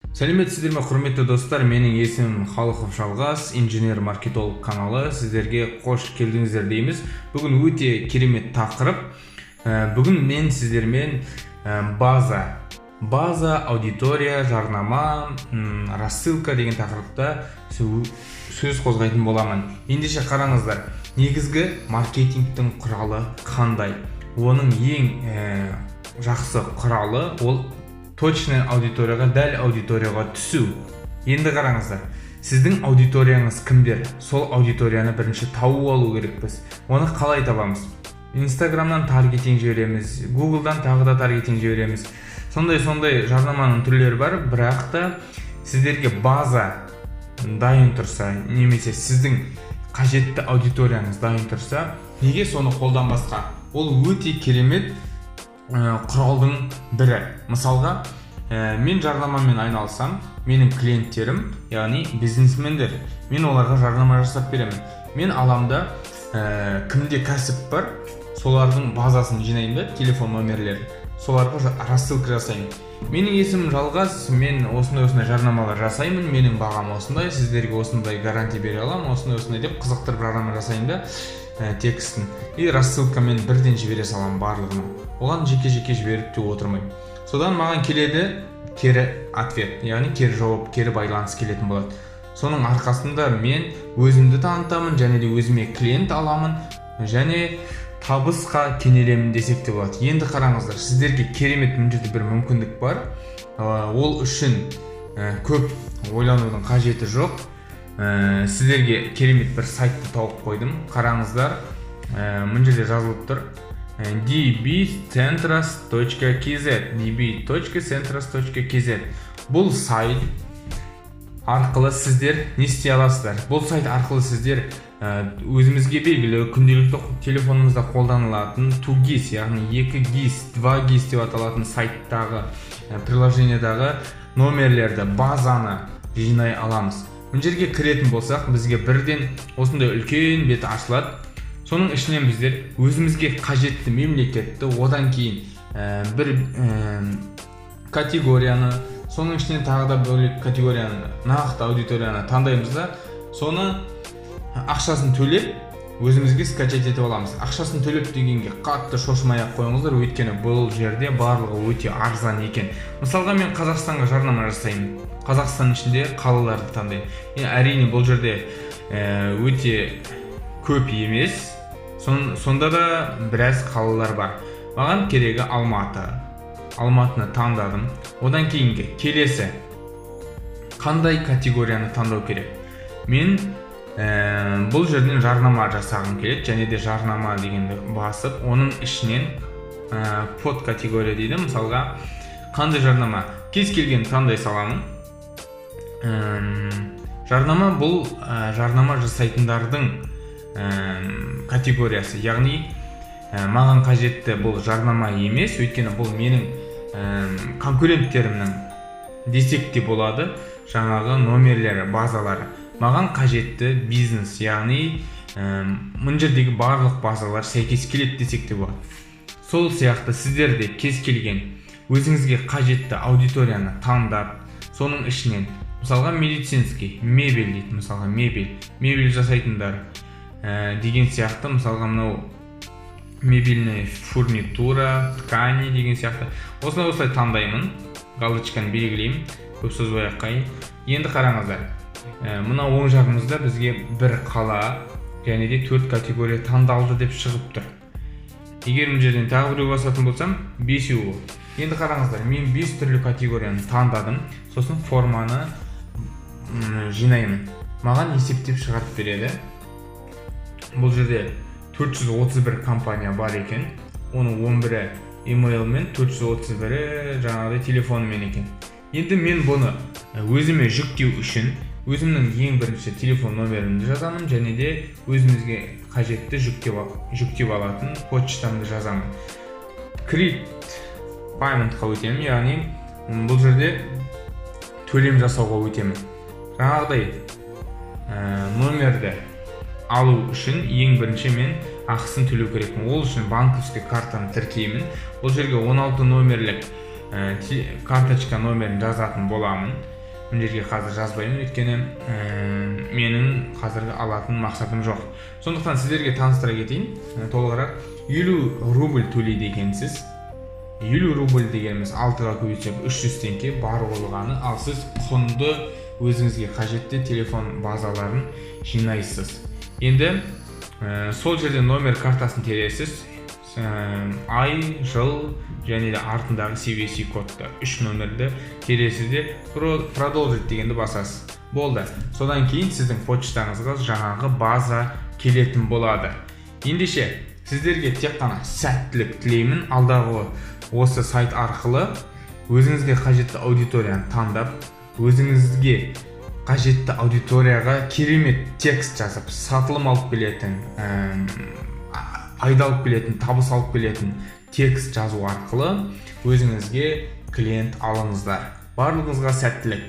Сәлеметсіздер ме, құрметті достар! Менің есімім Халықов Жалғас, инженер-маркетолог каналы. Сіздерге қош келдіңіздер дейміз. Бүгін өте керемет тақырып. Бүгін мен сіздермен база, аудитория, жарнама, рассылка деген тақырыпта сөз қозғайтын боламын. Ендеше қараңыздар, негізгі маркетингтің құралы қандай? Оның ең жақсы құралы ол точный аудиторияға, дәл аудиторияға түсу. Енді қараңыздар, сіздің аудиторияңыз кімдер? Сол аудиторияны бірінші тауып алу керекпіз. Оны қалай табамыз? Инстаграмнан таргетинг жібереміз, Гуглдан тағы да таргетинг жібереміз, сондай жарнаманың түрлері бар. Бірақ та сіздерге база дайын тұрса немесе сіздің қажетті аудиторияңыз дайын тұрса, неге соны қолданбасқа? Ол өте керемет құралдың бірі. Мысалға, мен жарнамамен айналысам, менің клиенттерім, яғни бизнесмендер, мен оларға жарнама жасап беремін. Мен аламда, кімде кәсіп бар, солардың базасын жинаймын да, телефон номерлерін, соларға рассылка жасаймын. Менің есімім Жалғас, мен осындай осындай жарнамалар жасаймын, менің бағам осындай, сіздерге осындай гарантия бере аламын, осындай осындай деп қызықтырып жарнама жасаймын да, текстін и рассылкамен бірден жібере саламын барлығына. Оған жеке жеке жіберіп те отырмаймын. Содан маған келеді кері ответ, яғни кері жауап, кері байланыс келетін болады. Соның арқасында мен өзімді танытамын және де өзіме клиент аламын және табысқа кенелемін десек те болады. Енді қараңыздар, сіздерге керемет мына жерде бір мүмкіндік бар. Ол үшін көп ойланудың қажеті жоқ. Сіздерге керемет бір сайтты тауып қойдым. Қараңыздар, мына жерде жазылып тұр: dbcentras.kz, db.centras.kz. Бұл сайт арқылы сіздер не істей аласыздар? Бұл сайт арқылы сіздер өзімізге белгілі күнделікті телефонымызда қолданылатын 2GIS, яғни 2 ГИС, 2GIS деп аталатын сайттағы, приложениедағы номерлерді, базаны жинай аламыз. Мына жерге кіретін болсақ, бізге бірден осындай үлкен бет ашылады. Соның ішінен біздер өзімізге қажетті мемлекетті, одан кейін бір категорияны, соның ішінен тағы да бөлек категорияны, нақты аудиторияны таңдаймыз да, соны ақшасын төлеп өзімізге скачать етіп аламыз. Ақшасын төлеп дегенге қатты шошымай ақ қойыңыздар, өйткені бұл жерде барлығы өте арзан екен. Мысалға, мен Қазақстанға жарнама жасаймын, Қазақстан ішінде қалаларды таңдаймын. Әрине, бұл жерде өте көп емес, сонда да біраз қалалар бар. Маған керегі Алматы. Алматыны таңдадым. Одан кейінгі келесі қандай категорияны таңдау керек? Мен бұл жерден жарнама жасағым келеді және де жарнама дегенді басып, оның ішінен под категория дейді. Мысалға, қандай жарнама? Кез келген таңдай саламын. Жарнама бұл жарнама жасайтындардың категориясы, яғни маған қажетті бұл жарнама емес, өйткені бұл менің конкуренттерімнің десек те болады жаңағы номерлері, базалары. Маған қажетті бизнес, яғни мына жердегі барлық базалар сәйкес келеді десек те болады. Сол сияқты сіздер де кез келген өзіңізге қажетті аудиторияны таңдап, соның ішінен, мысалға, медицинский, мебель дейді, мысалға, мебель жасайтындар деген сияқты, мысалға, мынау мебельная фурнитура, ткани деген сияқты, осылай осылай таңдаймын, галочканы белгілеймін. Көп созбай ақ қояйын. Енді қараңыздар, мына оң жағымызда бізге бір қала және де төрт категория таңдалды деп шығып тұр. Егер мына жерден тағы біреу басатын болсам, бесеу болды. Енді қараңыздар, мен бес түрлі категорияны таңдадым. Сосын форманы жинаймын, маған есептеп шығарып береді. Бұл жерде 431 компания бар екен, оның 11-і email мен, 431-і жаңағыдай телефонымен екен. Енді мен бұны өзіме жүктеу үшін өзімнің ең бірінші телефон номерімді жазамын және де өзімізге қажетті жүктеп алатын почтамды жазамын. Create payment қа өтемін, яғни бұл жерде төлем жасауға өтемін. Жаңағыдай номерді алу үшін ең бірінші мен ақысын төлеу керекпін. Ол үшін банковский картаны тіркеймін. Бұл жерге 16 номерлік Карточка номерін жазатын боламын. Мына жерге қазір жазбаймын, өйткені менің қазіргі алатын мақсатым жоқ. Сондықтан сіздерге таныстыра кетейін толығырақ. 50 рубль төлейді екенсіз. 50 рубль дегеніміз 6-ға көбейтсек 300 теңге бар болғаны. Ал сіз құнды өзіңізге қажетті телефон базаларын жинайсыз. Енді сол жерде номер картасын тересіз, ай, жыл және де артындағы CVC кодты, үш номерді тересіз де, «Продолжить» дегенді басасыз. Болды. Содан кейін сіздің почтаңызға жаңағы база келетін болады. Ендеше сіздерге тек қана сәттілік тілеймін. Алдағы осы сайт арқылы өзіңізге қажетті аудиторияны таңдап, өзіңізге қажетті аудиторияға керемет текст жазып, сатылым алып келетін, пайда алып келетін, табыс алып келетін текст жазу арқылы өзіңізге клиент алыңыздар. Барлығыңызға сәттілік.